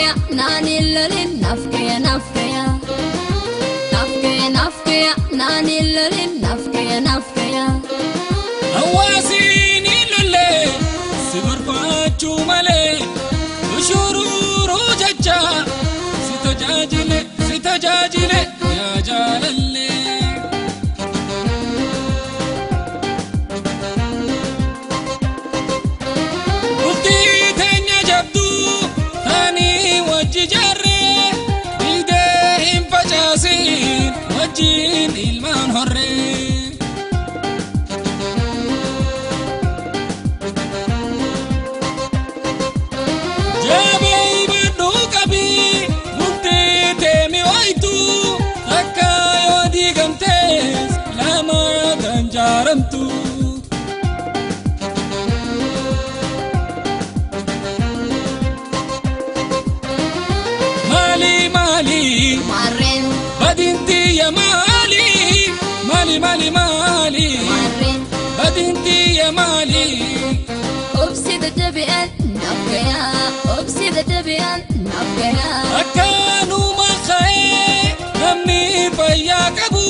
nafkaya nani lolin nafkaya nafkaya nafkaya nafkaya nani lolin nafkaya nafkaya Hawaasni lolle si gorfachuu malee ushururu jecha si tajaajile si tajaajile yaa jaalalle. Bultii teenya jabduu taanii wajji jaarree diidee hin facaasin wajjin ilmaan horree. Mali mali Marren badinti ya mali mali mali mali marren badinti ya mali Obsi dadhabi'an nafkaya obsi dadhabi'an nafkaya Akkanuma ka'ee namni fayyaa qabu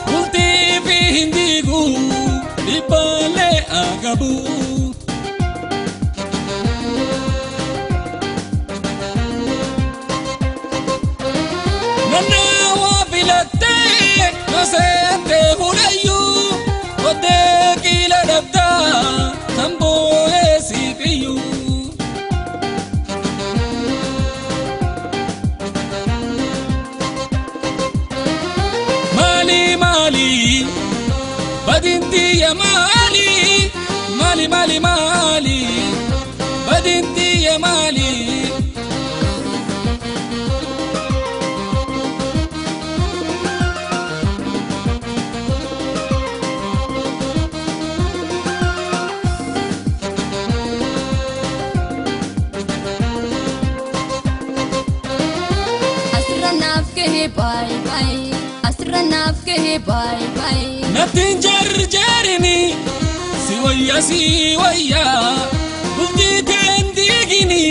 bultii fi hin diigu dhibbaalee agabu. Naannawaa filattee maseentee hulayyuu oddee qiila dhabdaa kan boo'ee siif iyyuu. Mali mali badinti ya mali mali mali mali badinti ya mali. Asirra naaf gahe bye bye asirra naaf gahe bye bye Natti hin jarjarini si wayya si wayya bultii teen diigini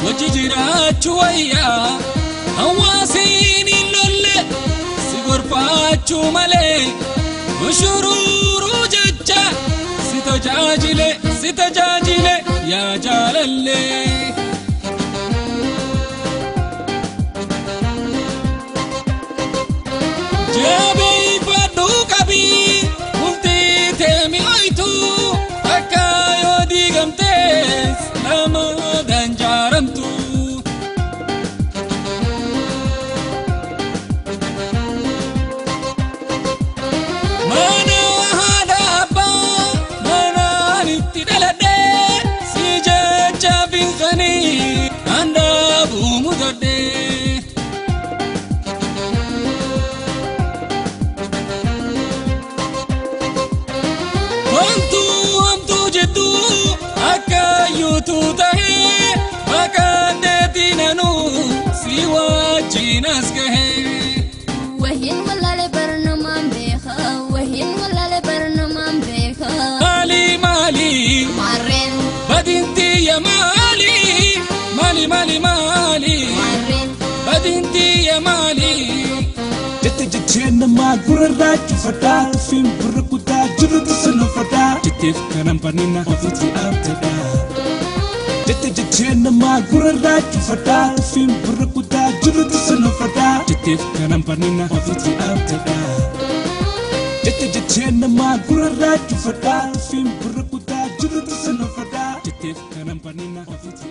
wajji jiraachuu wayya hawaasni hin lolle si gorfachuu malee ushururu jecha si tajaajile si tajaajile yaa jaalalle. Jabeeffadhu qabii bultii teemi oyitu akka yoo diigamtees nama danjaaramtu. Mana haadha abbaa manaan itti dhaladhee si jecha finqanii handaafuu mudadhee. Wantu hamtuu jidduu akka yuutuu tahee maqaan deetii nanuu si wajjin as gahee. Wahin wallaale barnoomaan beeka wahin wallaale barnoomaan beeka Maali maali Marren badinti ya maali maali maali maali marren badinti ya maali. Jette jettee namaa gurarraa cufataa tuffiin birra kutaa jirutu sanafataa jetteef kanan barnina ofiitti abdadhaa. Jette jettee namaa gurarraa cufataa tuffiin birra kutaa jirutu sanafataa jetteef kanan barnina ofiitti abdadhaa. Jette jettee namaa gurarraa cufataa tuffiin birra kutaa jirutu sanafataa jetteef kanan barnina ofiitti.